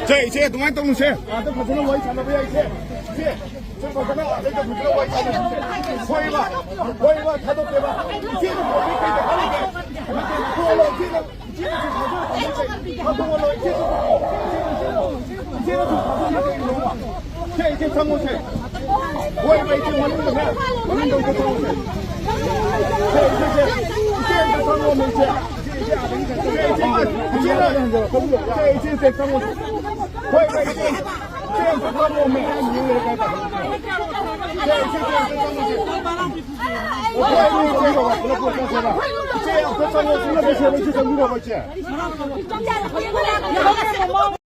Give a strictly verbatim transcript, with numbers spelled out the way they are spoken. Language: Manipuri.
ꯁꯦ, ꯏꯆꯦ, ꯑꯗꯨꯃꯥꯏꯅ ꯇꯧꯅꯨꯁꯦ꯫ ꯑꯥꯗ ꯐꯖꯅ ꯋꯥꯔꯤ ꯁꯥꯟꯅꯕ ꯌꯥꯏ, ꯏꯆꯦ꯫ ꯏꯆꯦ, ꯁꯦ, ꯐꯖꯅ, ꯑꯗꯩꯗ ꯐꯖꯅ ꯋꯥꯔꯤ ꯁꯥꯟꯅꯁꯦ꯫ ꯍꯣꯏꯕ, ꯍꯣꯏꯕ, ꯊꯥꯗꯣꯛꯀꯦꯕ꯫ ꯏꯆꯦꯅ ꯄꯣꯠꯇꯤ ꯀꯩꯗ ꯈꯜꯂꯤꯒꯦ? ꯊꯥꯗꯣꯛꯑꯣ, ꯏꯆꯦꯅ, ꯏꯆꯦꯅꯁꯨ ꯊꯥꯗꯣꯛꯑꯣ, ꯊꯥꯗꯣꯛꯑꯣ, ꯏꯆꯦꯅꯁꯨ꯫ ꯏꯆꯦꯅꯁꯨ ꯊꯥꯗꯣꯛꯑꯣ, ꯀꯩꯅꯣꯕ? ꯁꯦ, ꯏꯆꯦ, ꯆꯪꯉꯣꯁꯦ꯫ ꯍꯣꯏꯕ, ꯏꯆꯦ, ꯃꯅꯨꯡꯗꯅꯦ, ꯃꯅꯨꯡꯗ ꯑꯝꯇ ꯆꯪꯉꯣꯁꯦ꯫ ꯁꯦ, ꯏꯆꯦ, ꯁꯦ, ꯏꯆꯦ, ꯑꯝꯇ ꯆꯪꯉꯣꯃꯦ, ꯏꯆꯦ꯫ ꯁꯦ, ꯏꯆꯦ, ꯏꯆꯦ, ꯏꯆꯦ, ꯆꯪꯉꯣꯁꯦ꯫ ꯍꯣꯏꯕ, ꯏꯆꯦ, ꯏꯆꯦ, ꯑꯝꯇ ꯆꯪꯉꯣꯃꯦ꯫ ꯁꯦ, ꯏꯆꯦ, ꯏꯆꯦ, ꯑꯝꯇ ꯆꯪꯉꯣꯁꯦ꯫ ꯍꯣꯏꯕ, ꯏꯆꯦ, ꯏꯆꯦ, ꯏꯆꯦ, ꯑꯝꯇ ꯆꯪꯉꯣꯁꯦ꯫ ꯏꯆꯦ, ꯑꯝꯇ ꯆꯪꯉꯣꯁꯦ꯫ ꯏꯆꯦ, ꯑꯝꯇ ꯆꯪꯕꯤꯔꯣꯕ, ꯏꯆꯦ꯫